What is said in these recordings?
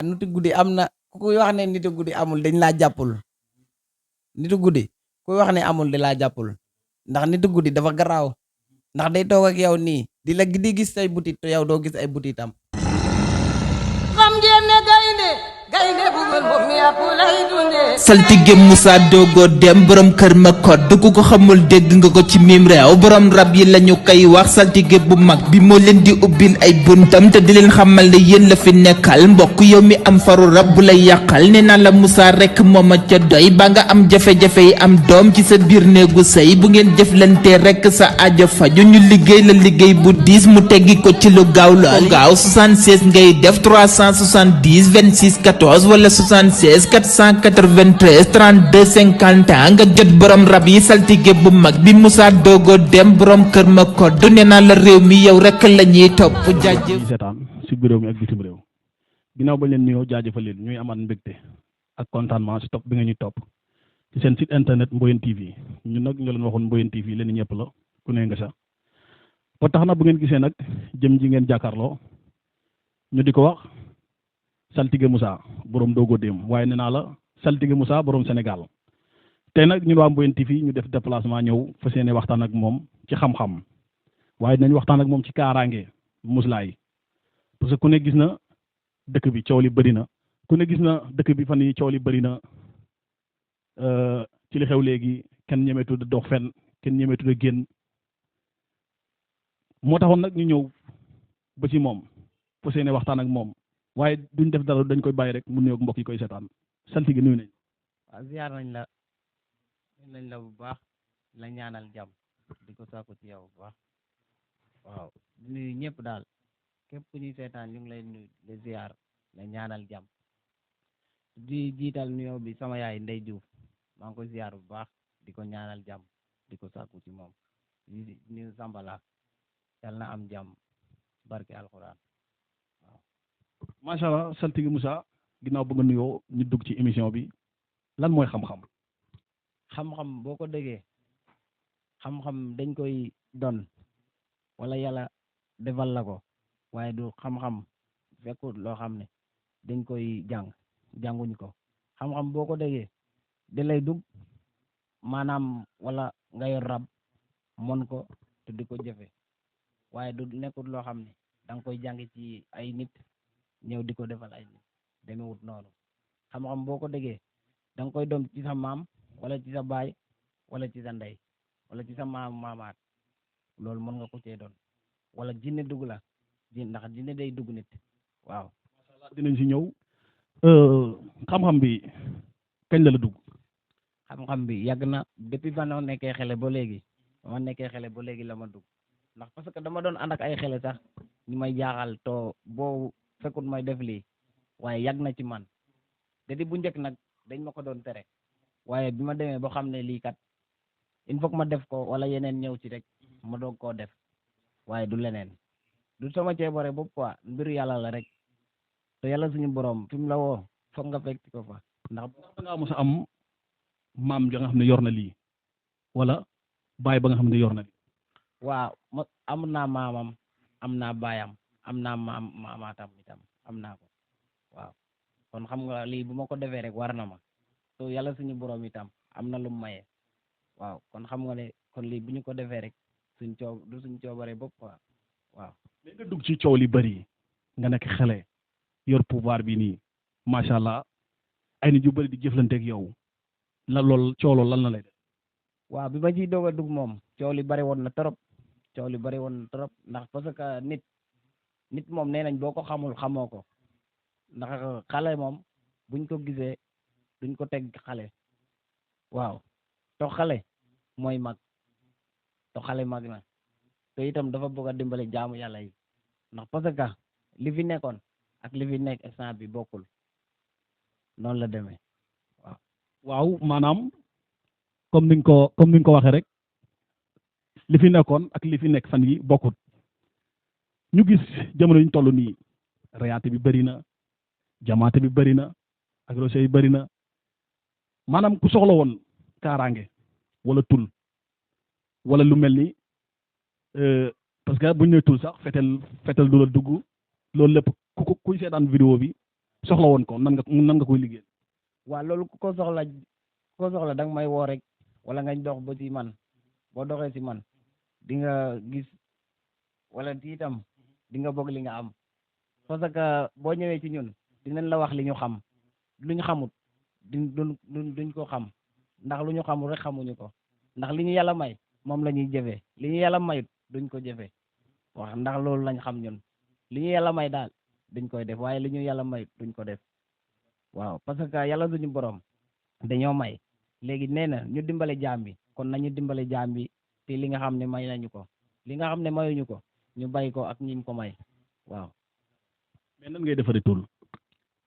nitu guddi am na ku kuy wax ne nitu guddi amul dañ laa jàppul nitu guddi kuy wax ne amul da laa jàppul ndax nitu guddi dafa garaaw ndax day toog ak yow nii di gis say butit te yow doo gis ay butitam. xam ngeen ne gaynde bugul moom yàpp lay dundee. saltige Moussa Dogo Dem borom kër ma kodd ku ko xamul dégg nga ko ci miim réew borom rab yi lañu koy wax saltige bu mag bi moo leen di ubbil ay buntam te di leen xamal ne yéen la fi nekkal mbokk yow mi am faru rab bu lay yàqal ne naa la Moussa rekk mooma ca doy ba nga am jafe-jafe yi am doom ci sa biir néegu sëy bu ngeen jëflante rekk sa aajo faju ñu liggéey la liggéey bu diis mu teggi ko ci lu gaaw lool gaaw 76 ngay def 370 26 14 wala 76 493 32 50 nga jot borom rab yi saltige bu mag bi Moussa Dogo Dem borom kër ma kodd nee naa la réew mi yow rekk la ñuy topp jaajëf seetaan si biir réew mi ak bitim réew ginnaaw ba leen nuyoo jaajëfal leen ñuy amaat mbégte ak contentement si topp bi nga ñuy topp ci seen site internet Mboyeen TV ñun nag ñoo leen waxoon Mboyeen TV leen ñëpp la ku ne nga sa ba tax na bu ngeen gisee nag jëm ji ngeen jàkkaarloo ñu di ko wax saltige Moussa borom Dogo Dem waaye nee naa la saltige Moussa borom Sénégal tey nag ñun waa Mboyeen TV ñu def déplacement ñëw fas yéene waxtaan ak moom ci xam-xam waaye dinañ waxtaan ak moom ci kaaraange muslaay parce que ku ne gis na dëkk bi coow li bëri na ku ne gis na dëkk bi fan yi coow li bëri na ci li xew léegi kenn ñemeetu da dox fenn kenn ñemeetu da génn moo taxoon nag ñu ñëw ba ci moom fas yéene waxtaan ak moom waaye duñ def dara dañ koy bàyyi rek mu nuyoog mbokk yi koy seetaan saltige nuyu nañ. waaw ziar nañ la bu baax la ñaanal jàmm di ko sàkku ci yow bu baax waaw di nuyu ñëpp daal képp ku ñuy seetaan ñu ngi lay nuyu di ziar la ñaanal jàmm di jiital nuyoo bi sama yaay Ndey Diouf maa ngi ko ziar bu baax di ko ñaanal jàmm di ko sàkku ci moom di nuyu Sambala yal na am jàmm barke alxuraan waaw. macha allah saltige Moussa ginnaaw ba nga nuyoo ñu dugg ci émission bi lan mooy xam-xam. xam-xam boo ko déggee xam-xam dañ koy don wala yàlla defal la ko waaye du xam-xam fekkut loo xam ne dañ koy jànguñ ko xam-xam boo ko déggee da lay dugg maanaam wala nga yor rab mon ko te di ko jëfe waaye du nekkut loo xam ne da nga koy jàng ci ay nit ñëw di ko defal ay nit demewut noonu xam-xam boo ko déggee da nga koy doom ci sa maam wala ci sa baay wala ci sa ndey wala ci sa maamaat loolu mën nga ko cee doon wala jinne dugg la ndax jinne day dugg nit waaw. dinañ si ñëw xam-xam bi kañ la dugg. xam-xam bi yàgg na depuis ba ma nekkee xele ba léegi la ma dugg ndax parce que dama doon ànd ak ay xele sax ñu may jaaxal to boo fekkut may def lii waaye yàgg na ci man te di bu njëkk nag dañ ma ko doon tere waaye bi ma demee ba xam ne lii kat il faut que ma def ko wala yeneen ñëw ci rek ma doog koo def waaye du leneen du sama ceebare bopp quoi mbiru yàlla la rek te yàlla suñu borom fi mu la woo foog nga fekk ko fa ndax da ngaa mos a am maam ja nga xam ne yor na lii wala baay ba nga xam ne yor na lii. waaw am naa maamam am naa baayam am naa maamaatam itam am naa ko waaw kon xam nga lii bu ma ko defee rek war na ma to yàlla suñu borom itam am na lu mu maye waaw kon xam nga ne kon lii bu ñu ko defee rek suñ coobare bopp quoi waaw. mais nga dugg ci coow li bëri nga nekk xale yor pouvoir bi nii macha allah ay nit yu bëri di jëflanteeg yow la lool coow loolu lan la lay def. waaw bi ma ciy doog a dugg moom coow li bëri woon na trop ndax parce que nit moom nee nañ boo ko xamul xamoo ko ndax xale moom buñ ko gisee duñ ko teg xale waaw to xale mooy mag to xale mag na te itam dafa bëgg a dimbale jaamu yàlla yi ndax parce que li fi nekkoon ak li fi nekk instant bi bokkul noonu la demee waaw. waaw maanaam comme ni nga ko waxee rek li fi nekkoon ak li fi nekk fan yi bokkut ñu gis jamono yi ñu toll nii reyaate bi bëri na jamaate bi bëri na agressé yi bëri na maanaam ku soxla woon kaaraange wala tul wala lu mel ni parce que bu ñu nee tul sax fetel du la dugg loolu lépp kuy seetaan vidéo bi soxla woon ko nan nga koy liggéey. waa loolu ku ko soxla da nga may woo rek wala nga dox ba ci man boo doxee ci man di nga gis wala itam di nga bëgg li nga am parce que boo ñëwee ci ñun dinañ la wax li ñu xam lu ñu xamut duñ ko xam ndax lu ñu xamul rek xamuñu ko ndax li ñu yàlla may moom la ñuy jëfee li ñu yàlla mayut duñ ko jëfee wax ndax loolu lañ xam ñun li ñu yàlla may daal duñ koy def waaye li ñu yàlla mayut duñ ko def waaw parce que yàlla suñu borom dañoo may léegi nee na ñu dimbale jaam bi kon nañu dimbale jaam bi te li nga xam ne may nañu ko li nga xam ne mayuñu ko ñu bay ko ak ñiñ ko may waaw. mais nan ngay defaree tul.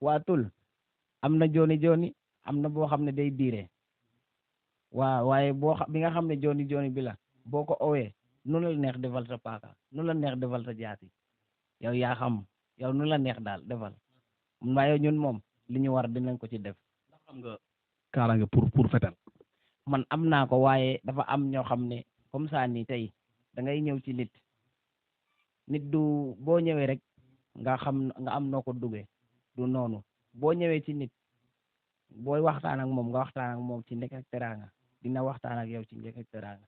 waa tul am na jooni am na boo xam ne day diire waaw waaye bi nga xam ne jooni bi la boo ko owee nu la neex defal sa paaka nu la neex defal sa jaasi yow yaa xam yow nu la neex daal defal waaye ñun moom li ñu war dinañ ko ci def. ndax xam nga kaaraange pour fetel. man am naa ko waaye dafa am ñoo xam ne comme ça nii tey da ngay ñëw ci nit du boo ñëwee rek nga am noo ko duggee du noonu boo ñëwee ci nit booy waxtaan ak moom nga waxtaan ak moom ci njëkk ak teraanga dina waxtaan ak yow ci njëkk ak teraanga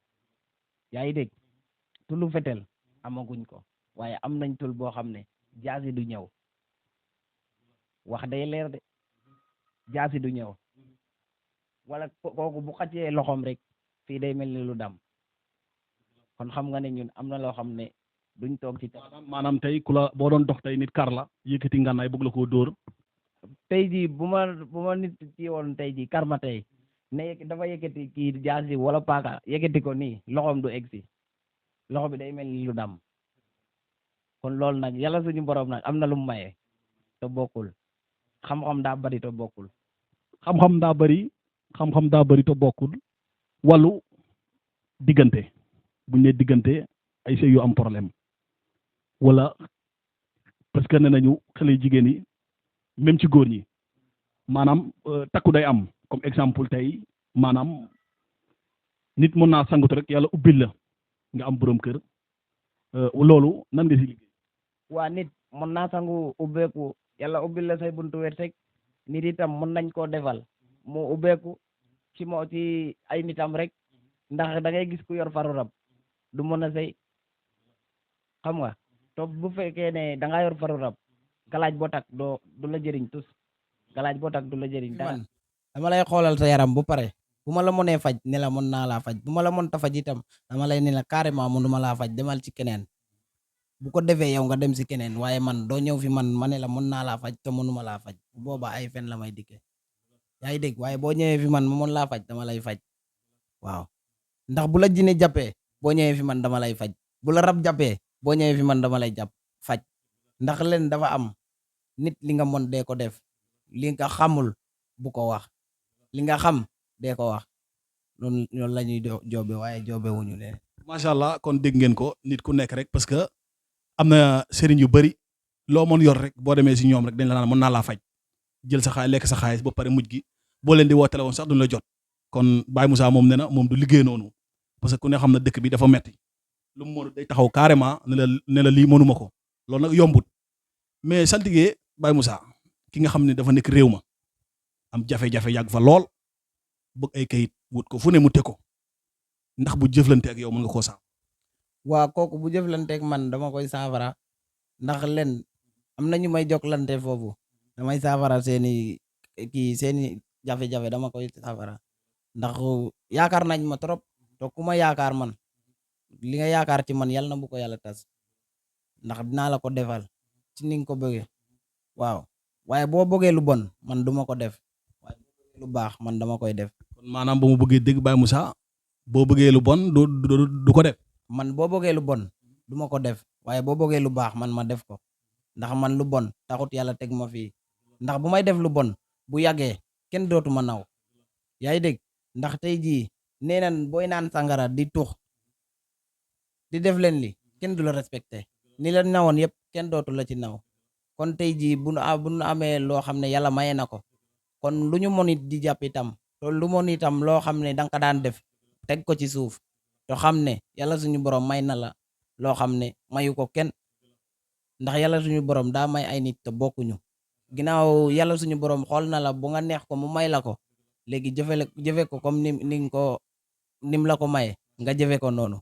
yaa ngi dégg tulu fetel amaguñ ko waaye am nañ tul boo xam ne jaasi du ñëw wax day leer de jaasi du ñëw wala kooku bu xaccee loxoom rek fii day mel ni lu dam kon xam nga ne ñun am na loo xam ne duñ toog ci maanaam tey ku la boo doon dox tey nit kar la yëkkati ngànnaay bëgg la koo dóor. tey jii bu ma nit ci woon tey jii karma tey ne dafa yëkkati kii jaasi wala paaka yëkkati ko nii loxoom du egg si loxo bi day mel ni lu dam kon loolu nag yàlla suñu borom nag am na lu mu maye te bokkul xam-xam daa bari te bokkul. xam-xam daa bari te bokkul wàllu diggante buñ ne diggante ay sëy yu am problème wala parce que nee nañu xale jigéen yi même ci góor ñi maanaam takku day am comme exemple tey maanaam nit mën naa sangutu rek yàlla ubbil la nga am borom kër loolu nan nga si liggéey. waa nit mën naa sangu ubbeeku yàlla ubbil la say buntu wërsëg nit itam mën nañ koo defal mu ubbeeku ci ay nitam rek ndax da ngay gis ku yor faru rab du mën a sëy xam nga to bu fekkee ne da ngaa yor faru rab galaaj boo tak du la jëriñ tus galaaj boo tak du la jëriñ dara. dama lay xoolal sa yaram bu pare bu ma la mënee faj ne la mën naa laa faj bu ma la mënta faj itam dama lay ne la carrément mënuma laa faj demal ci keneen bu ko defee yow nga dem si keneen waaye man doo ñëw fi man ma ne la mën naa laa faj te mënuma laa faj bu boobaa ay fen la may dikkee yaa ngi dégg waaye boo ñëwee fi man ma mën laa faj dama lay faj waaw ndax bu la jinne jàppee boo ñëwee fi man dama lay faj bu la rab jàppee boo ñëwee fi man dama lay jàpp faj ndax leen dafa am nit li nga mën dee ko def li nga xamul bu ko wax li nga xam dee ko wax loolu la ñuy joobe waaye joobe wuñu leen. macha allah kon dégg ngeen ko nit ku nekk rek parce que am na sëriñ yu bari loo mën yor rek boo demee si ñoom rek dañ la naan mën naa laa faj jël sa xaalis lekk sa xaalis ba pare mujj gi boo leen di woo téléphone sax duñ la jot kon Baye Moussa moom nee na moom du liggéey noonu parce que ku ne xam na dëkk bi dafa metti lu mu mënu day taxaw carrément ne la lii mënuma ko loolu nag yombut mais saltige Baye Moussa ki nga xam ne dafa nekk réew ma am jafe-jafe yàgg fa lool bëgg ay kayit wut ko fu ne mu te ko ndax bu jëflante ak yow mën nga koo saaf. waa kooku bu jëflanteeg man dama koy saafara ndax len am na ñu may joklante foofu damay saafara seeni jafe-jafe dama koy saafara ndax yaakaar nañ ma trop te ku ma yaakaar man li nga yaakaar ci man yàlla na bu ko yàlla tas ndax dinaa la ko defal ci ni nga ko bëggee waaw waaye boo bëggee lu bon man duma ko def waaye boo bëggee lu baax man dama koy def. kon maanaam ba mu bëggee dégg Baye Moussa boo bëggee lu bon du ko def. man boo bëggee lu bon du ma ko def waaye boo bëggee lu baax man ma def ko ndax man lu bon taxut yàlla teg ma fii ndax bu may def lu bon bu yàggee kenn dootu ma naw yaa ngi dégg ndax tey jii nee nan booy naan sangara di tux di def leen li kenn du la respecté ni la nawoon yëpp kenn dootu la ci naw kon tey jii bu nu amee loo xam ne yàlla maye na ko kon lu ñu mën it di jàpp itam te lu mën itam loo xam ne danga ko daan def teg ko ci suuf te xam ne yàlla suñu borom may na la loo xam ne mayu ko kenn ndax yàlla suñu borom daa may ay nit te bokkuñu ginnaaw yàlla suñu borom xool na la bu nga neex ko mu may la ko léegi jëfe ko comme nim la ko maye nga jëfe ko noonu.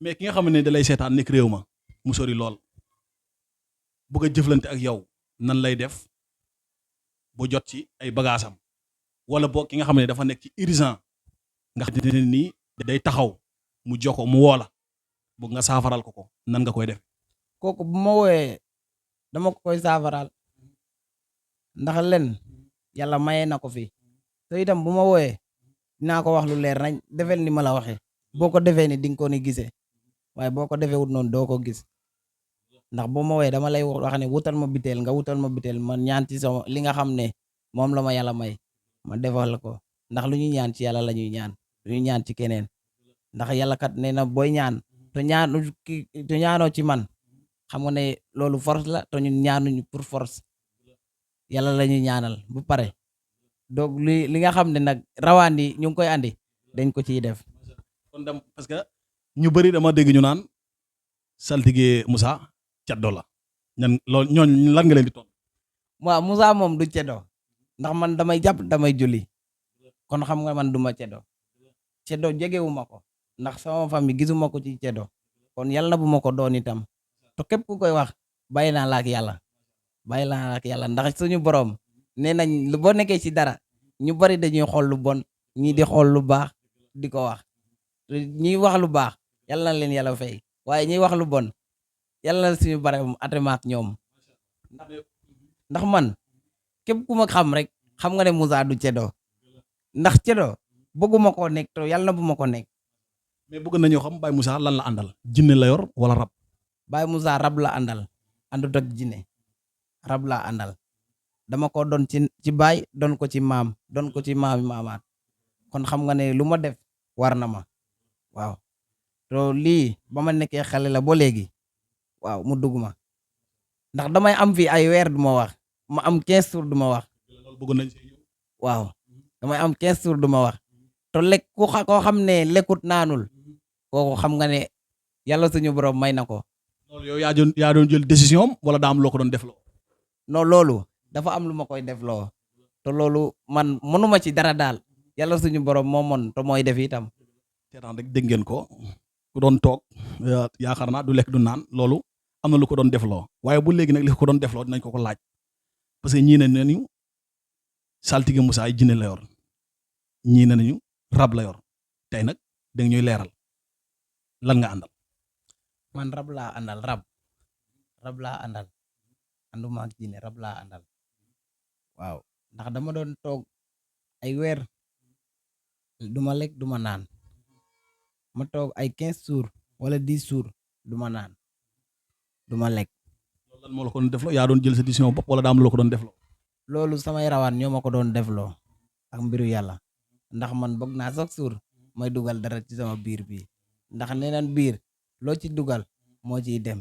mais ki nga xam ne da lay seetaan nekk réew ma mu sori lool bëgg a jëflante ak yow nan lay def bu jot ci ay bagaasam wala boo ki nga xam ne dafa nekk ci urgent nga xam ne nii day taxaw mu joko mu woola bëgg nga saafaral ko nan nga koy def. kooku bu ma wooyee dama ko koy saafaral ndax len yàlla maye na ko fi te itam bu ma wooyee dinaa ko wax lu leer nañ defel ni ma la waxee boo ko defee ni di nga ko ni gisee waaye boo ko defee wut noonu doo ko gis ndax bu ma wooyee dama lay wax ne wutal ma biteel nga wutal ma biteel man ñaan ci sama li nga xam ne moom la ma yàlla may ma defal ko ndax lu ñuy ñaan ci yàlla la ñuy ñaan lu ñuy ñaan ci keneen ndax yàlla kat nee na booy ñaan te ñaanoo ci man xam nga ne loolu force la te ñun ñaanuñu pour force yàlla la ñuy ñaanal bu pare donc li nga xam ne nag rawaan yi ñu ngi koy andi dañ ko ciy def. kon dem parce que ñu bëri dama dégg ñu naan saltige Moussa caddo la loolu ñooñu lan nga leen di toll. waaw Moussa moom du ceddo ndax man damay jàpp damay julli kon xam nga man duma ceddo jegewuma ko ndax sama famille gisuma ko ci ceddo kon yàlla na bu ma ko doon itam te képp ku koy wax bàyyi naa la ak yàlla ndax suñu borom nee nañ boo nekkee ci dara ñu bari dañuy xool lu bon ñii di xool lu baax di ko wax ñiy wax lu baax yàlla na leen yàlla fay waaye ñiy wax lu bon yàlla na suñu borom atema ak ñoom ndax man képp ku ma xam rek xam nga ne Moussa du ceddo ndax ceddo bëgguma koo nekk te yàlla na bu ma ko nekk. mais bëgg nañoo xam Baye Moussa lan la àndal jinne la yor wala rab. Baye Moussa rab la àndal àndut ak jinne rab la àndal dama ko doon ci baay doon ko ci maam doon ko ci maami maamaat kon xam nga ne lu ma def war na ma waaw to lii ba ma nekkee xale la ba léegi waaw mu dugg ma ndax damay am fii ay weer du ma wax ma am 15 jours du ma wax waaw damay am 15 jours du ma wax to lekk koo xam ne lekkut naanul kooku xam nga ne yàlla suñu borom may na ko. loolu yow yaa doon jël décision wala daa am loo ko doon defloo. non loolu dafa am lu ma koy defloo te loolu man mënuma ci dara daal yàlla suñu borom moo mën te mooy def itam. seetaan rek dégg ngeen ko ku doon toog yaakaar naa du lekk du naan loolu am na lu ko doon defloo waaye bu léegi nag li ko doon defloo dinañ ko laaj parce que ñii ne nañu saltige Moussa ay jinne la yor ñii ne nañu rab la yor tey nag danga ñuy leeral lan nga àndal. man rab laa àndal rab laa àndal ànduma ak jinne rab laa àndal waaw ndax dama doon toog ay weer duma lekk duma naan ma toog ay 15 jours wala 10 jours duma naan duma lekk. loolu lan moo la ko doon defloo yaa doon jël sa décision bopp wala daa am la ko doon defloo. loolu samay rawaan ñoo ma ko doon defloo ak mbiru yàlla ndax man bëgg naa chaque jour may dugal dara ci sama biir bi ndax nee naan biir loo ci dugal moo ciy dem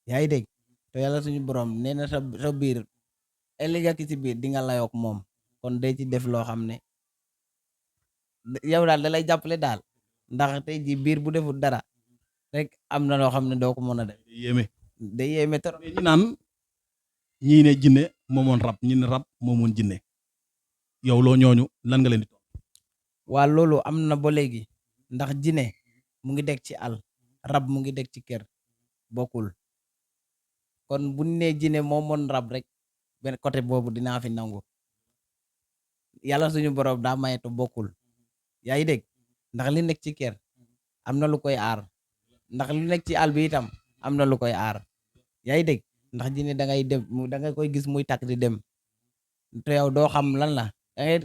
yaa ngi dégg te yàlla suñu borom nee na sa biir ëllëg ak ci biir di nga layook moom kon day ci def loo xam ne yow daal da lay jàppale daal ndax tey ji biir bu deful dara rek am na loo xam ne doo ko mën a def. day yéeme trop. ñi naan ñii ne jinne moomoon rab ñi ne rab moomoon jinne yow loo ñooñu lan nga leen di toog. waa loolu am na ba léegi ndax jinne mu ngi dégg ci àll rab mu ngi dégg ci kër bokkul kon bu ñu nee jinne moomoon rab rek benn côté boobu dinaa fi nangu yàlla suñu borom daa maye to bokkul yaa ngi dégg ndax li nekk ci kër am na lu koy aar ndax lu nekk ci àll bi itam am na lu koy aar yaa ngi dégg ndax jinne da ngay dem da nga koy gis muy takk di dem te yow doo xam lan la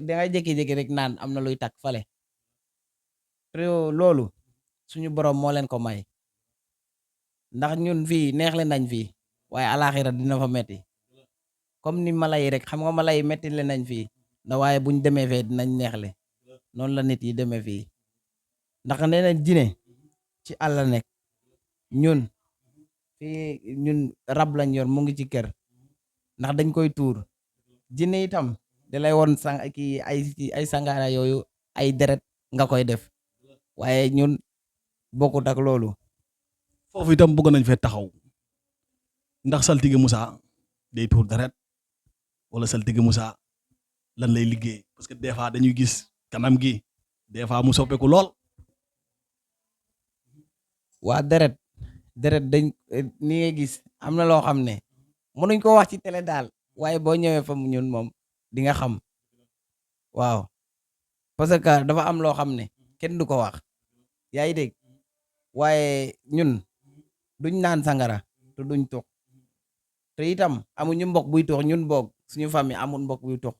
da ngay jékki-jékki rek naan am na luy takk fale te loolu suñu borom moo leen ko may ndax ñun fii neexle nañ fii waaye alaxira dina fa metti comme ni mala yi rek xam nga mala yi metti le nañ fii ndax waaye buñ demee fee dinañ neexle noonu la nit yi demee fii ndax nee na jinne ci àll nekk ñun fii ñun rab lañ yor mu ngi ci kër ndax dañ koy tuur jinne itam da lay woon ay sangaara yooyu ay deret nga koy def waaye ñun bokkut ak loolu. foofu itam bëgg nañ fee taxaw ndax saltige Moussa day tuur deret wala saltige Moussa lan lay liggéey parce que des fois dañuy gis kanam gi des fois mu soppeeku lool. waa deret dañ ni ngay gis am na loo xam ne mënuñ ko wax ci télé daal waaye boo ñëwee fa mu ñun moom di nga xam waaw parce que dafa am loo xam ne kenn du ko wax yaa ngi dégg waaye ñun duñ naan sangara te duñ tux te itam amuñu mbokk buy tux ñun boog suñu famille amul mbokk buy tux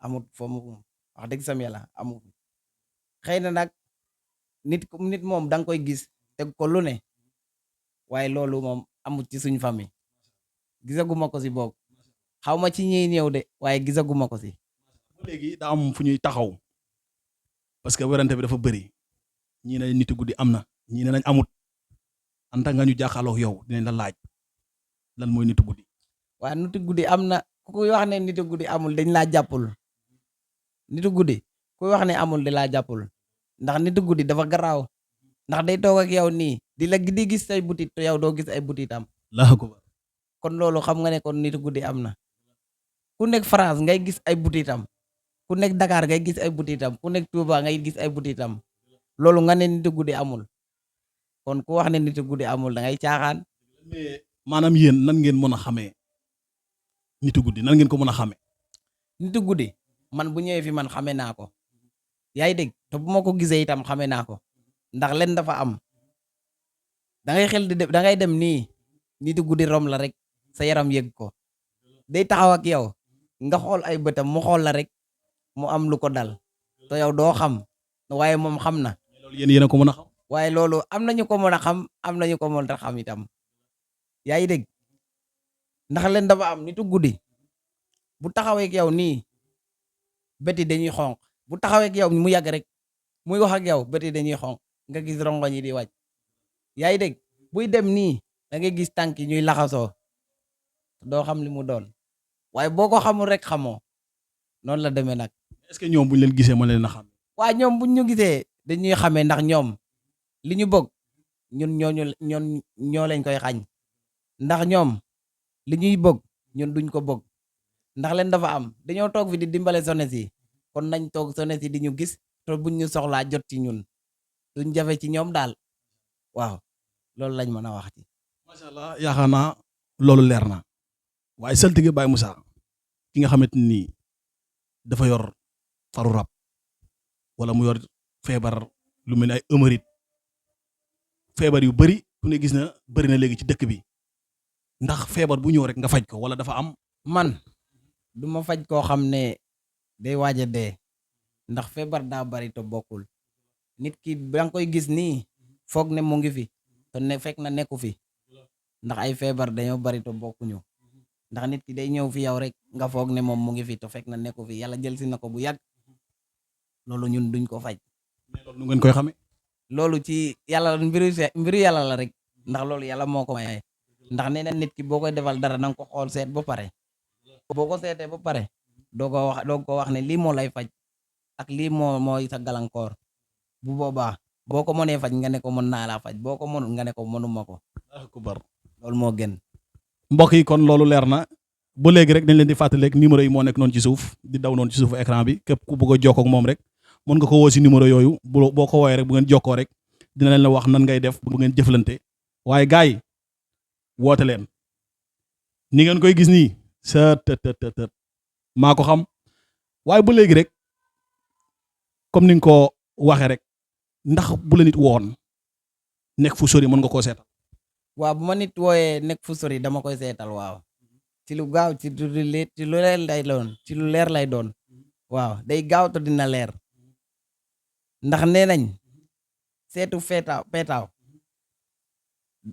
amul foo mu wax dëgg sam yàlla amul xëy na nag nit moom da nga koy gis teg ko lu ne waaye loolu moom amul ci suñu famille gisaguma ko si boog xaw ma ci ñiy ñëw de waaye gisaguma ko si. ba léegi daa am fu ñuy taxaw parce que werante bi dafa bëri ñii ne nitu guddi am na ñii ne nañ amut en tant que ñu jàkkaarloo ak yow dinañ la laaj lan mooy nitu guddi. waa nitu guddi am na ku kuy wax ne nitu guddi amul dañ laa jàppul nitu guddi kuy wax ne amul di laa jàppul ndax nitu guddi dafa garaaw ndax day toog ak yow nii di gis say butit te yow doo gis ay butitam laa ko ba kon loolu xam nga ne kon nitu guddi am na ku nekk France ngay gis ay butitam ku nekk Dakar ngay gis ay butitam ku nekk Touba ngay gis ay butitam loolu nga ne nitu guddi amul kon ku wax ne nitu guddi amul da ngay caaxaan. mais maanaam yéen nan ngeen mën a xamee nitu guddi nan ngeen ko mën a xamee. nitu guddi man bu ñëwee fi man xame naa ko yaa ngi dégg te bu ma ko gisee itam xame naa ko ndax leen dafa am da ngay dem nii nitu guddi rom la rek sa yaram yëg ko day taxaw ak yow nga xool ay bëtam mu xool la rek mu am lu ko dal te yow doo xam waaye moom xam na. loolu yéen a ko mën a xam. waaye loolu am nañu ko mën a xam am nañu ko mën a xam itam yaa ngi dégg ndax leen dafa am nitu guddi bu taxawee ak yow nii bëti dañuy xonq bu taxawee ak yow mu yàgg rek muy wax ak yow bëti dañuy xonq nga gis rongoñ yi di wàcc yaa ngi dégg buy dem nii da ngay gis tànk yi ñuy laxasoo doo xam li mu doon waaye boo ko xamul rek xamoo noonu la demee nag. est-ce que ñoom buñ leen gisee mën leen a xam. waa ñoom buñ ñu gisee dañuy xamee ndax ñoom li ñu bëgg ñoo lañ koy xañ ndax ñoom li ñuy bëgg ñun duñ ko bëgg ndax leen dafa am dañoo toog fi di dimbale sones yi kon nañ toog sones yi di ñu gis te buñ ñu soxlaa jot ci ñun duñ jafe ci ñoom daal waaw loolu lañ mën a wax ci. macha allah yaakaar naa loolu leer na waaye saltige Baye Moussa ki nga xamante ni dafa yor faru rab wala mu yor feebar lu mel ni ay ëmërit feebar yu bëri ku ne gis na bëri na léegi ci dëkk bi ndax feebar bu ñëw rek nga faj ko wala dafa am. man du ma faj koo xam ne day waaj a dee ndax feebar daa bari te bokkul nit ki ba nga koy gis nii foog ne mu ngi fi te ne fekk na nekku fi ndax ay feebar dañoo bari te bokkuñu ndax nit ki day ñëw fi yow rek nga foog ne moom mu ngi fi te fekk na nekku fi yàlla jël si na ko bu yàgg loolu ñun duñ ko faj. mais loolu nu ngeen koy xamee. loolu ci yàlla mbiru yàlla la rek ndax loolu yàlla moo ko maye ndax nee na nit ki boo koy defal dara nanga ko xool seet ba pare boo ko seetee ba pare doo ko wax ne lii moo lay faj ak lii mooy sa gàllankoor bu boobaa boo ko mënee faj nga ne ko mën naa laa faj boo ko mënul nga ne ko mënuma ko loolu moo gën. mbokk yi kon loolu leer na ba léegi rek dañ leen di fàttali rek numéro yi moo nekk noonu ci suuf di daw noonu ci suufu écran bi képp ku bëgg a jokkoo ak moom rek mën nga ko woo si numéro yooyu boo ko woowee rek bu ngeen jokkoo rek dina leen la wax nan ngay def bu ngeen jëflante waaye gars yi woote leen ni ngeen koy gis nii sa tët maa ko xam waaye ba léegi rek comme ni nga ko waxee rek ndax bu la nit woon nekk fu sori mën nga koo seetal. waaw bu ma nit wooyee nekk fu sori dama koy seetal waaw ci lu gaaw ci lu leer lay doon ci lu leer lay doon waaw day gaaw te dina leer ndax nee nañ seetu peetaaw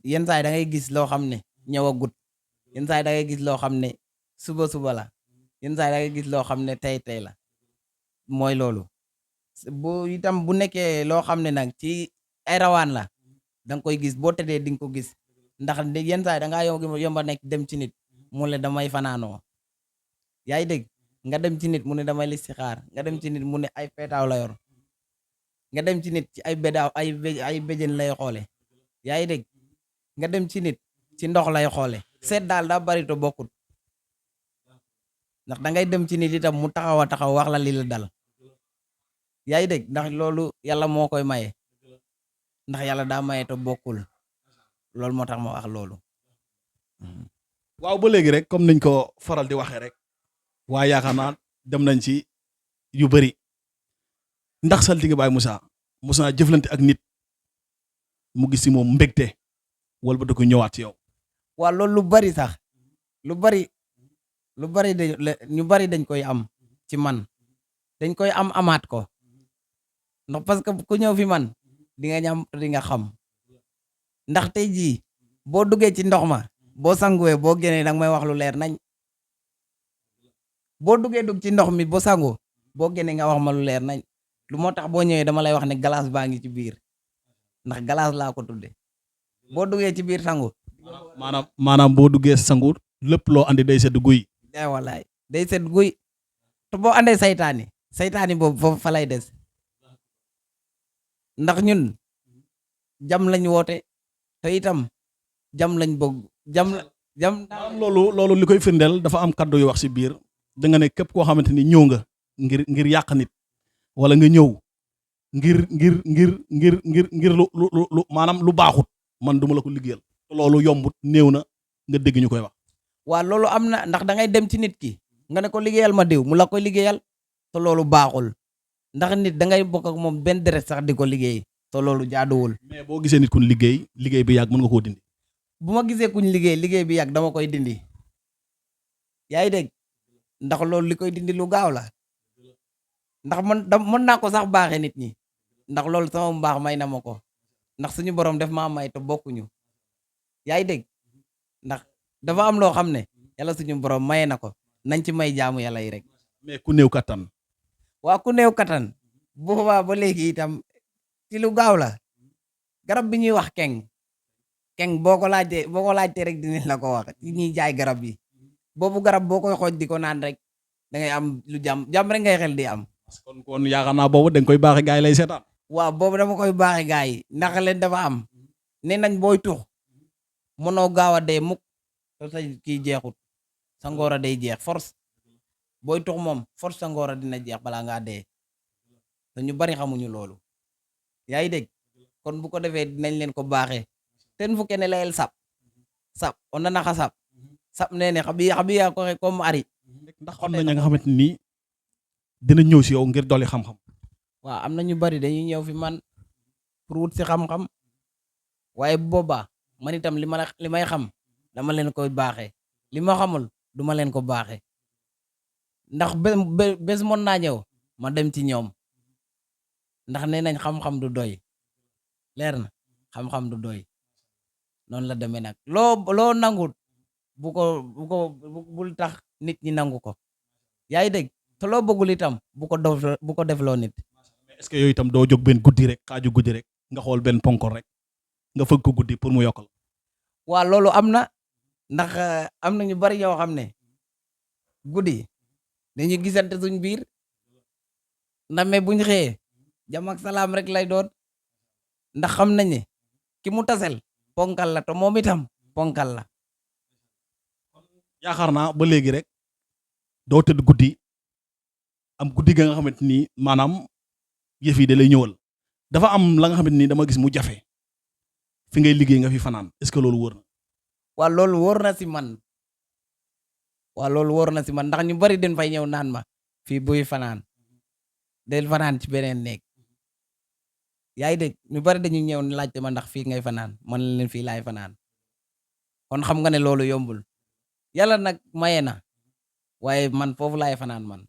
yenn saa yi da ngay gis loo xam ne ñëwagut yenn saa yi da ngay gis loo xam ne suba la yenn saa yi da ngay gis loo xam ne tey la mooy loolu bu itam bu nekkee loo xam ne nag ci ay rawaan la da nga koy gis boo tëddee di nga ko gis ndax yenn saa yi da ngaa yomba nekk dem ci nit mu ne damay fanaanoo yaa ngi dégg nga dem ci nit mu ne damay listixaar nga dem ci nit mu ne ay peetaaw la yor nga dem ci nit ci ay bedaaw ay béjjën lay xoole yaa ngi dégg nga dem ci nit ci ndox lay xoole seet daal daa bari to bokkut ndax da ngay dem ci nit itam mu taxaw a taxaw wax la li la dal yaa ngi dégg ndax loolu yàlla moo koy maye ndax yàlla daa maye te bokkul loolu moo tax ma wax loolu. waaw ba léegi rek comme niñ ko faral di waxee rek waaye yaakaar naa dem nañ ci yu bëri ndax saltige Baye Moussa mos naa jëflante ak nit mu gis si moom mbégte wala ba da ko ñëwaat ci yow. waa loolu lu bari sax lu bari ñu bari dañ koy am ci man dañ koy amaat ko ndax parce que ku ñëw fi man di nga ñam di nga xam ndax tey jii boo duggee ci ndox ma boo sanguwee boo génnee danga may wax lu leer nañ boo dugg ci ndox mi boo sangoo boo génnee nga wax ma lu leer nañ lu moo tax boo ñëwee dama lay wax ne glace baa ngi ci biir ndax glace laa ko tudde boo duggee ci biir sangu maanaam boo duggee sangu lépp loo andi day sedd guy. wallaay day sedd guy te boo andee saytaani boobu foofu fa lay des ndax ñun jam lañ woote te itam jam lañ bëgg jam loolu li koy firndeel dafa am kaddu yu wax si biir da nga ne képp koo xamante ni ñëw nga ngir yàq nit wala nga ñëw ngir lu maanaam lu baaxut man duma la ko liggéeyal loolu yombut néew na nga dégg ñu koy wax. waa loolu am na ndax da ngay dem ci nit ki nga ne ko liggéeyal ma diw mu la koy liggéeyal te loolu baaxul ndax nit da ngay bokk ak moom benn deret sax di ko liggéey te loolu jaaduwul. mais boo gisee nit ku liggéey bi yàgg mën nga koo dindi. bu ma gisee kuñ liggéey bi yàgg dama koy dindi yaa ngi dégg ndax loolu li koy dindi lu gaaw la ndax mën naa ko sax baaxee nit ñi ndax loolu sama mbaax may na ma ko ndax suñu borom def maa may te bokkuñu yaa ngi dégg ndax dafa am loo xam ne yàlla suñu borom maye na ko nañ ci may jaamu yàlla yi rek. mais ku néew kattan. waa ku néew kattan boobaa ba léegi itam ci lu gaaw la garab bi ñuy wax keng boo ko laajtee rek dinañ la ko wax ci ñuy jaay garab yi boobu garab boo koy xooj di ko naan rek da ngay am lu jàmm rek ngay xel di am. kon yaakaar naa boobu da nga koy baaxee gaay lay seetaan. waaw boobu dama koy baaxee gaay yi ndax leen dafa am nee nañ booy tux mënoo gaaw a dee mukk te sa kii jeexut sa ngoora day jeex force booy tux moom force sa ngoora dina jeex balaa ngaa dee te ñu bari xamuñu loolu yaa ngi dégg kon bu ko defee dinañ leen ko baaxee ten fu kene layel sap o nana xa sap nene xabiya ko xe comme ari ndax xam nañ nga xamante ni dina ñëw si yow ngir dolli xam-xam. waaw am na ñu bari dañuy ñëw fi man pour wut si xam-xam waaye boobaa man itam li may xam dama leen koy baaxee li ma xamul duma leen ko baaxee ndax bés mën naa ñëw ma dem ci ñoom ndax nee nañ xam-xam du doy leer na xam-xam du doy noonu la demee nag loo nangut bul tax nit ñi nangu ko yaa ngi dégg te loo bëggul itam bu ko defloo nit. est-ce que yooyu itam doo jóg benn guddi rek xaaju guddi rek nga xool benn ponkor rek nga fëgg ko guddi pour mu yokkal. waa loolu am na ndax am na ñu bari ñoo xam ne guddi dañuy gisante suñ biir ndax mais buñ xëyee jàmm ak salaam rek lay doon ndax xam nañ ne ki mu tasel ponkal la te moom itam ponkal la. yaakaar naa ba léegi rek doo tëdd guddi am guddi ga nga xamante ni maanaam yëf yi da lay ñëwal dafa am la nga xamante ni dama gis mu jafe fi ngay liggéey nga fi fanaan est-ce que loolu wóor na. waa loolu wóor na si man ndax ñu bari den fay ñëw naan ma fii buy fanaan del fanaan ci beneen néeg yaa ngi dégg ñu bari dañuy ñëw laajte ma ndax fii ngay fanaan man leen fii laay fanaan kon xam nga ne loolu yombul yàlla nag maye na waaye man foofu laay fanaan man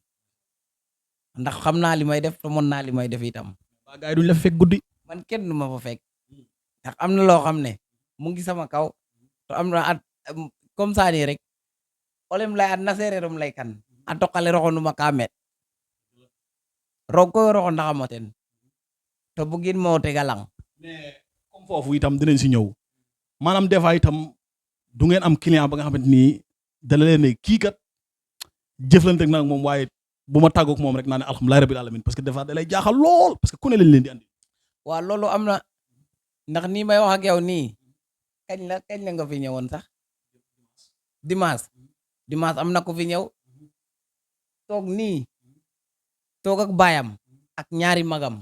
ndax xam naa li may def te mën naa li may def itam. waa gars yi duñ la fa fekk guddi. man kenn du ma fa fekk ndax am na loo xam ne mu ngi sama kaw te am na at comme ça nii rek olem lay at na seereerum lay kan a toqale roxo numa ka met roog koy roxo ndaxamo ten te bugin moo tegalang. mais comme foofu itam dinañ si ñëw maanaam des fois itam du ngeen am client ba nga xamante ni dala leen ne kii kat jëflante nag moom waaye bu ma tàggoog moom rek naa ne alhamdulilah rabbil alamin parce que des fois da lay jaaxal lool parce que ku ne lañ leen di andi. waaw loolu am na ndax nii may wax ak yow nii kañ la nga fi ñëwoon sax dimanche am na ko fi ñëw toog nii toog ak baayam ak ñaari magam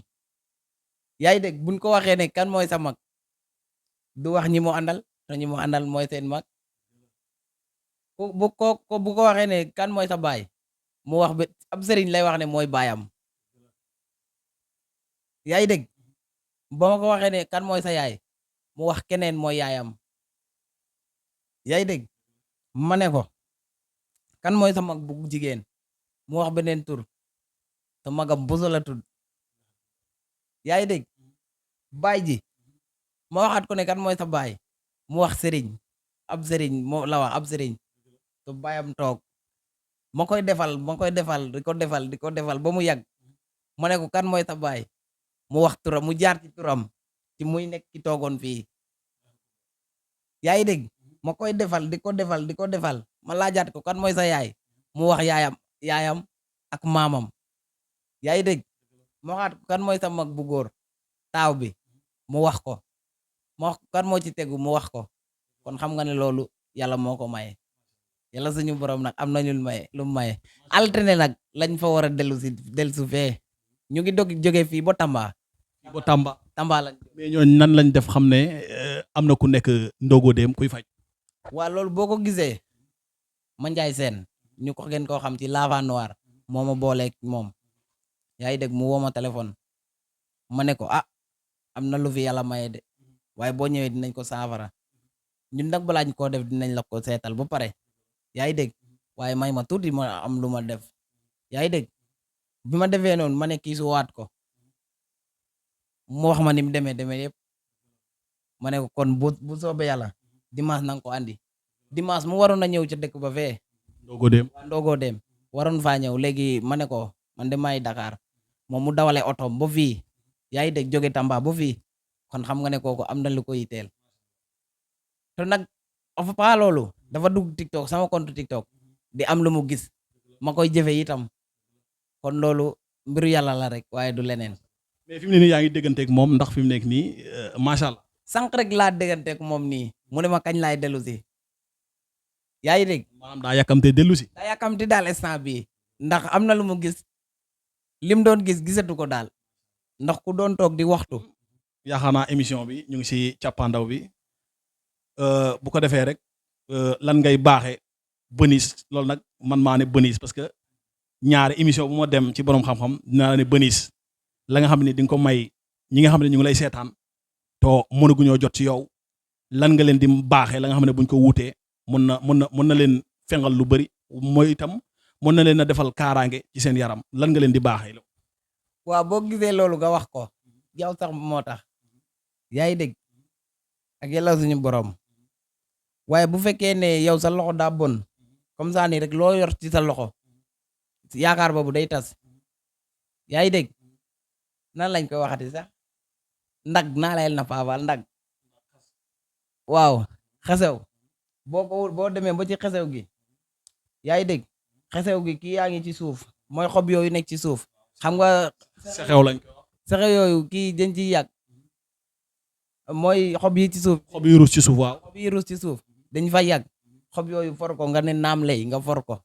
yaa ngi dégg buñ ko waxee ne kan mooy sa mag du wax ñi mu àndal te ñi mu àndal mooy seen mag bu ko waxee ne kan mooy sa baay mu wax ba ab sëriñ lay wax ne mooy baayam yaa ngi dégg ba ma ko waxee ne kan mooy sa yaay mu wax keneen mooy yaayam yaa ngi dégg ma ne ko kan mooy sa mag bu jigéen mu wax beneen tur te magam Buso la tudd yaa ngi dégg baay ji ma waxaat ko ne kan mooy sa baay mu wax sëriñ ab sëriñ moo la wax ab sëriñ te baayam toog ma koy defal di ko defal ba mu yàgg ma ne ko kan mooy sa baay mu wax turam mu jaar ci turam ci muy nekk ki toogoon fii yaa ngi dégg ma koy defal di ko defal ma laajaat ko kan mooy sa yaay mu wax yaayam ak maamam yaa ngi dégg ma waxaat ko kan mooy sa mag bu góor taaw bi mu wax ko ma wax kan moo ci tegu mu wax ko kon xam nga ne loolu yàlla moo ko maye yàlla suñu borom nag am nañu lu maye altine nag lañ fa war a dellu fee ñu ngi jóge fii ba Tamba lañ mais ñooñu nan lañ def xam ne am na ku nekk Ndogo Dem kuy faj. waa loolu boo ko gisee ma njaay seen ñu ko gën koo xam ci lava noir moo ma booleeg moom yaa ngi dégg mu woo ma téléphone ma ne ko am na lu fi yàlla maye de waaye boo ñëwee dinañ ko saafara ñun nag balaa ñu koo def dinañ la ko seetal ba pare yaa ngi dégg waaye may ma tuuti ma am lu ma def yaa ngi dégg bi ma defee noonu ma ne kii su waat ko mu wax ma ni mu demee yëpp ma ne ko kon bu soobee yàlla dimanche nanga ko andi dimanche mu waroon a ñëw ca dëkk ba fee Ndogo Dem waroon faa ñëw léegi ma ne ko man de maay Dakar moom mu dawale otom ba fii yaa ngi dégg jóge Tamba ba fii kon xam nga ne kooku am na lu ko yitteel te nag fa loolu dafa dugg TikTok sama compte TikTok di am lu mu gis ma koy jëfe itam kon loolu mbiru yàlla la rek waaye du leneen. mais fi mu ne nii yaa ngi dégganteeg moom ndax fi mu nekk nii macha allah. sànq rek laa dégganteeg moom nii mu ne ma kañ laay dellu si yaa ngi dégg. maanaam daa yàkkamte dellu si. daa yàkkamti daal instant bii ndax am na lu mu gis lim doon gisatu ko daal ndax ku doon toog di waxtu. yaakaar naa émission bi ñu ngi si càppaandaw bi bu ko defee rek lan ngay baaxee bënis loolu nag man maa ne bënis parce que ñaari émission bu ma dem ci borom xam-xam dinaa la ne bënis la nga xam ne di nga ko may ñi nga xam ne ñu ngi lay seetaan to mënaguñoo jot ci yow lan nga leen di baaxee la nga xam ne buñ ko wuutee mën na leen fengal lu bari mooy itam mën na leen a defal kaaraange ci seen yaram lan nga leen di baaxee la. waaw boo gisee loolu nga wax ko yow sax moo tax yaa ngi dégg ak yàlla suñu borom waaye bu fekkee ne yow sa loxo daa bon comme ça nii rek loo yor ci sa loxo yaakaar boobu day tas yaa ngi dégg nan lañ koy waxati sax ndag naa layel na faafal ndag waaw xesew boo demee ba ci xesew gi yaa ngi dégg xesew gi kii yaa ngi ci suuf mooy xob yooyu nekk ci suuf xam nga sexew lañ ko sexew yooyu kii dañ ciy yàgg mooy xob yi ci suuf xob yi ruus ci suuf waaw xob yi ruus ci suuf dañ fa yàgg xob yooyu for ko nga ne naam lay nga for ko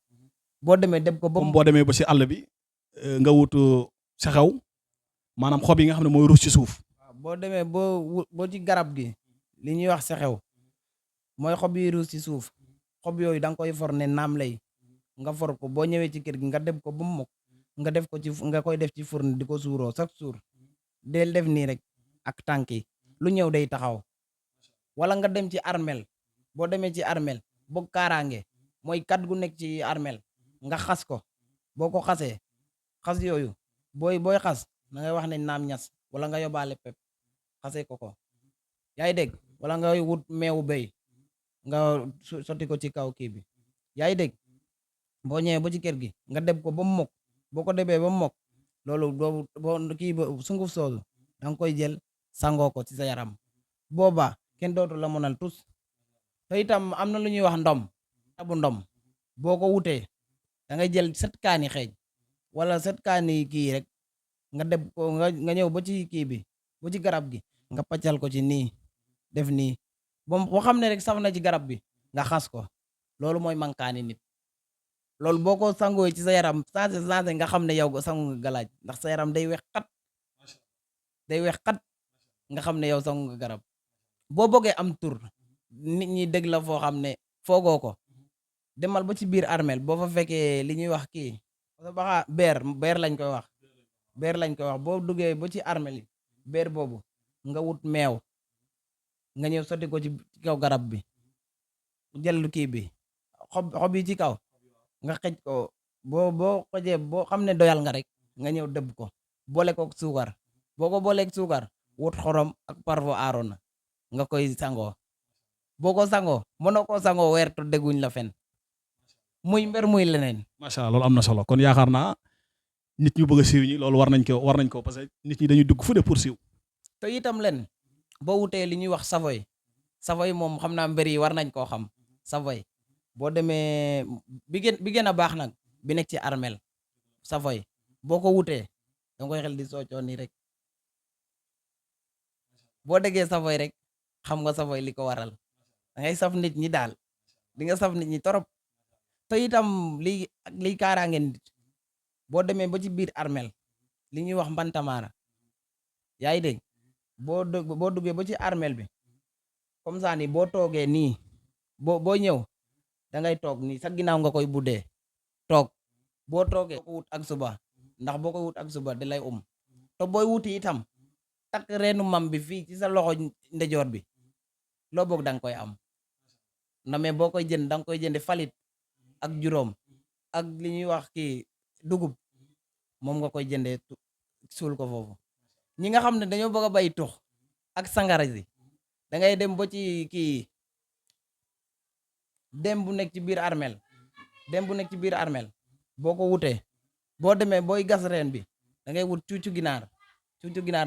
boo demee dem ko ba boo demee ba si àll bi nga wut sexew maanaam xob yi nga xam ne mooy ruus ci suuf waaw boo demee boo ci garab gi li ñuy wax sexew mooy xob yi ruus ci suuf xob yooyu da nga koy for ne naam lay nga for ko boo ñëwee ci kër gi nga dem ko ba mu mokk nga def ko ci nga koy def ci fourne di ko suuroo chaque jour del def nii rek ak tànk yi lu ñëw day taxaw wala nga dem ci armel boo demee ci armel boog kaaraange mooy kat gu nekk ci armel nga xas ko boo ko xasee xas yooyu booy xas da ngay wax ne naam ñas wala nga yóbbaale pep xasee ko yaa ngi dégg wala nga wut meewu béy nga sotti ko ci kaw kii bi yaa ngi dégg boo ñëwee ba ci kër gi nga deb ko ba mu mokk boo ko debee ba mu mokk loolu boo kii ba sunguf soosu da nga koy jël sangoo ko ci sa yaram boobaa kenn dootu la mënal tus te itam am na lu ñuy wax ndom boo ko wutee da ngay jël 7 kaani xeej wala 7 kaani kii rek nga deb ko nga ñëw ba ci kii bi ba ci garab gi nga paccal ko ci nii def nii boo xam ne rek saf na ci garab bi nga xas ko loolu mooy mankaani nit loolu boo ko sangoo ci sa yaram changé nga xam ne yow sangu nga galaaj ndax sa yaram day wex xat nga xam ne yow sangu nga garab boo bëggee am tur nit ñi dégg la foo xam ne foogoo ko demal ba ci biir armeel boo fa fekkee li ñuy wax kii baxa beer lañ koy wax boo duggee ba ci armeel yi beer boobu nga wut meew nga ñëw sotti ko ci kaw garab bi jël kii bi xob yi ci kaw nga xëj ko boo xojee boo xam ne doyal nga rek nga ñëw dëbb ko boole ko suukar boo ko booleeg suukar wut xorom ak parfum aarona nga koy sangoo boo ko sangoo mënoo koo sangoo weer to dégguñ la fen muy mbir muy leneen. macha allah loolu am na solo kon yaakaar naa nit ñu bëgg a siiw ñi loolu war nañ ko parce que nit ñi dañuy dugg fu de pour siiw. te itam len boo wutee li ñuy wax savoy moom xam naa mbir yi war nañ koo xam savoy boo demee bi gën a baax nag bi nekk ci armel savoy boo ko wutee da nga koy xel di soocoo nii rek boo déggee savoy rek xam nga savoy li ko waral da ngay saf nit ñi daal di nga saf nit ñi torop te itam liy kaaraange nit boo demee ba ci biir armel li ñuy wax mbantamaara yaa ngi dégg boo duggee ba ci armel bi comme ça ni boo toogee nii boo ñëw da ngay toog nii sa ginnaaw nga koy buddee toog boo toogee ko wut ak suba ndax boo ko wut ak suba da lay te booy wuti itam takk reenu mam bi fii ci sa loxo ndejoor bi loo boog da nga koy am na mais boo koy jënd da nga koy jënde falit ak juróom ak li ñuy wax kii dugub moom nga koy jëndee suul ko foofu ñi nga xam ne dañoo bëgg a bay tux ak sangara si da ngay dem ba ci kii dem bu nekk ci biir armel boo ko wutee boo demee booy gas reen bi da ngay wut cuucu ginaar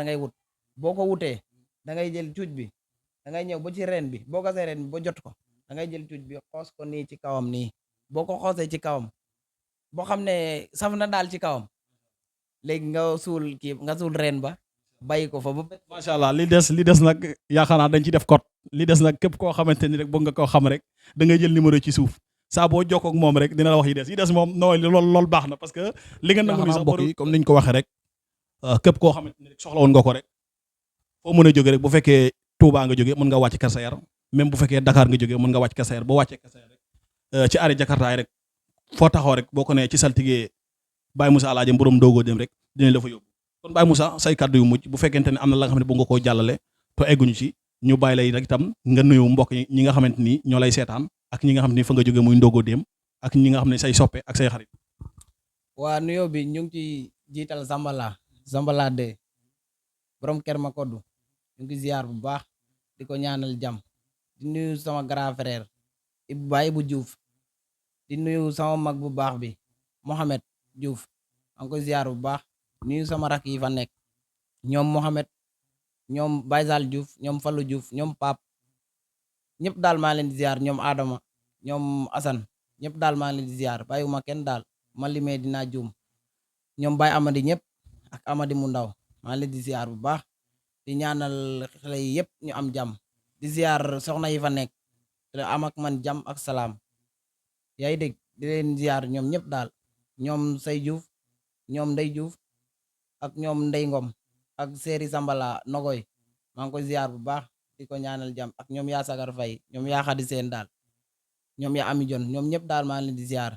ngay wut boo ko wutee da ngay jël cuuc bi da ngay ñëw ba ci reen bi boo gasee reen bi ba jot ko da ngay jël cuuc bi xoos ko nii ci kawam nii boo ko xoosee ci kawam boo xam ne saf na daal ci kawam léegi nga suul reen ba bàyyi ko fa ba. macha allah li des nag yaakaar naa dañ ci def code li des nag képp koo xamante ni rek bëgg nga koo xam rek da ngay jël numéro ci suuf saa boo jokkoo ak moom rek dina la wax yi des moom non loolu baax na parce que li nga nangu ni sax mbokk yi comme niñ ko waxee rek képp koo xamante ni rek soxla woon nga ko rek foo mën a jóge rek bu fekkee Touba nga jóge mën nga wàcc Kër Sayar même bu fekkee Dakar nga jóge mën nga wàcc Kër Sayar boo wàccee Kër Sayar rek ci arrêt Jakarta rek foo taxaw rek boo ko nee ci saltige Baye Moussa Alaaji Mborom Ndogo dem rek dinañ la fa yóbbu kon Baye Moussa say kàddu yu mujj bu fekkente ne am na la nga xam ne bu nga koo jàllale to egguñu ci ñu bàyyi lay rek itam nga nuyu mbokk ñi nga xamante ni ñoo lay seetaan ak ñi nga xam ne fa nga jóge muy Ndogo dem ak ñi nga xam ne say soppe ak say xarit. waa nuyoo bi ñu ngi ci jiital Zambala de borom Kër Makoddu ñu ngi ziar bu baax di ko ñaanal jàmm di nuyu sama grand frère Ibou Diouf di nuyu sama mag bu baax bi Mohamed Diouf maa ngi koy ziar bu baax nuyu sama rak yi fa nekk ñoom Mohamed ñoom Baysal Diouf ñoom Fallou Diouf ñoom Pape ñëpp daal maa leen di ziar ñoom Adama ñoom Assane ñëpp daal maa leen di ziar bàyyiwuma kenn daal ma limee dinaa juum ñoom Baye Amady ñëpp ak Amady mu ndaw maa leen di ziar bu baax di ñaanal xale yi yëpp ñu am jàmm di ziar soxna yi fa nekk te am ak man jàmm ak salaam yaa ngi dégg di leen ziar ñoom ñëpp daal ñoom Say Diouf ñoom Ndey Diouf ak ñoom Ndey Ngom ak Seri Sambala Nogoy maa ngi koy ziar bu baax di ko ñaanal jàmm ak ñoom yaa Sagar Fay ñoom yaa Xadi Seen daal ñoom yaa Ami Jon ñoom ñëpp daal maa ngi leen di ziar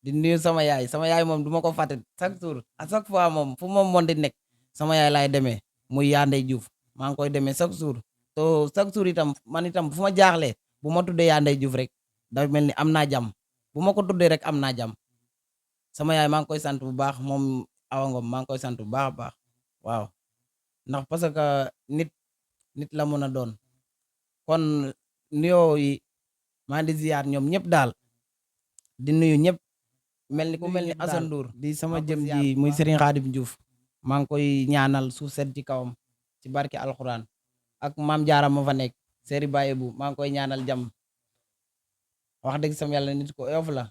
di nuyu sama yaay moom du ma ko fàtte chaque jour à chaque fois moom fu moom moon di nekk sama yaay laay demee muy yaa Ndey Diouf maa ngi koy demee chaque jour to chaque jour itam man itam fu ma jaaxlee bu ma tuddee yaa Ndey Diouf rek dafa mel ni am naa jàmm bu ma ko tuddee rek am naa jàmm sama yaay maa ngi koy sant bu baax moom Awa Ngom maa ngi koy sant bu baax a baax waaw ndax parce que nit la mën a doon kon nuyoo yi maa ngi di ziar ñoom ñëpp daal di nuyu ñëpp mel ni Assane Ndour di sama jëm ji muy Serigne Khadim Diouf maa ngi koy ñaanal suuf set ci kawam ci barke alxuraan ak maam Jaara ma fa nekk Seri Baye bu maa ngi koy ñaanal jàmm wax dëgg sama yàlla nit ko oyof la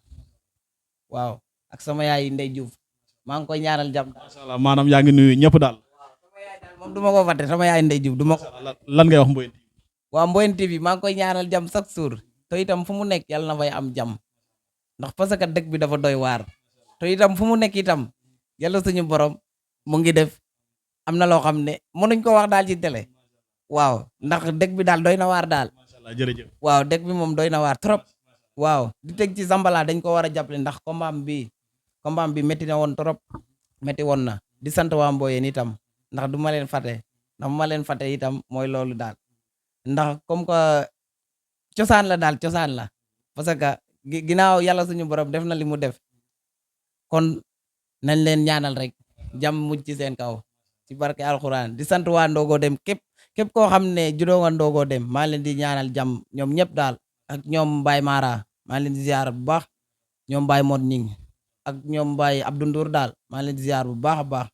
waaw ak sama yaay Ndey Diouf maa ngi koy ñaanal jàmm. macha allah maanaam yaa ngi nuyu ñëpp daal. sama yaay daal moom du ma ko fàtte sama yaay Ndey Diouf du ma ko. lan ngay wax Mboyeen TV. waaw Mboyeen TV maa ngi koy ñaanal jàmm chaque jour te itam fu mu nekk yàlla na fay am jàmm ndax parce que dëkk bi dafa doy waar te itam fu mu nekk itam yàlla suñu borom mu ngi def am na loo xam ne mënuñ ko wax daal ci télé waaw ndax dëkk bi daal doy na waar daal macha allah jërëjëf. waaw dëkk bi moom doy na waar trop waaw di teg ci Zambala dañ ko war a jàppale ndax combat bi métti na woon trop métti woon na di sant waa Mboyeen itam ndax du ma leen fàtte ndax bu ma leen fàtte itam mooy loolu daal ndax comme que cosaan la daal cosaan la parce que ginnaaw yàlla suñu borom def na li mu def kon nañ leen ñaanal rek jàmm mujj ci seen kaw ci barke alxuraan di sant waa Ndogo Dem képp koo xam ne juddoo nga Ndogo Dem maa leen di ñaanal jàmm ñoom ñëpp daal ak ñoom Baye Mara maa leen di ziar bu baax ñoom Baye Mod Ning ak ñoom Baye Abdou Ndour daal maa leen di ziar bu baax a baax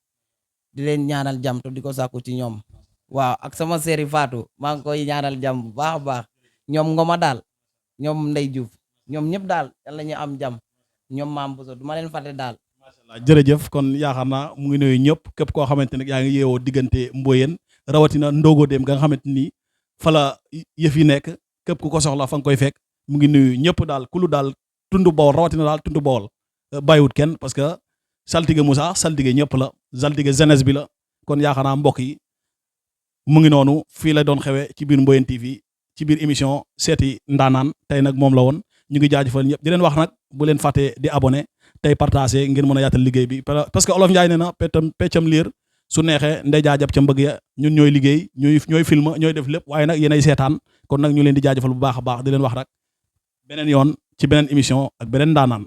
di leen ñaanal jàmm te di ko sàkku ci ñoom waaw ak sama séeri Fatou maa ngi koy ñaanal jàmm bu baax a baax ñoom Ngoma daal ñoom Ndey Diouf ñoom ñëpp daal yàlla ñu am jàmm ñoom Maam Bousso du ma leen fàtte daal. macha allah jërëjëf kon yaakaar naa mu ngi nuyu ñëpp képp koo xamante ne yaa ngi yeewoo diggante Mboyeen rawatina Ndogo Dem nga xamante ni fa la yëf yi nekk képp ku ko soxla fa nga koy fekk mu ngi nuyu ñëpp daal ku lu daal tundu Bawol rawatina daal tundu Bawol bàyyiwut kenn parce que saltige Moussa saltige ñëpp la saltige jeunesse bi la kon yaakaar naa mbokk yi mu ngi noonu fii la doon xewe ci biir Mboyeen TV ci biir émission seeti ndaanaan tey nag moom la woon ñu ngi jaajëfal ñëpp di leen wax nag bu leen fàtte di abonné tey partagé ngir mën a yaatal liggéey bi parce que olof Njaay nee na peccam liir su neexee ndey jaajab ca mbëgg ya ñun ñooy liggéey ñooy film ñooy def lépp waaye nag yéenay seetaan kon nag ñu leen di jaajëfal bu baax a baax di leen wax rek beneen yoon ci beneen émission ak beneen ndaanaan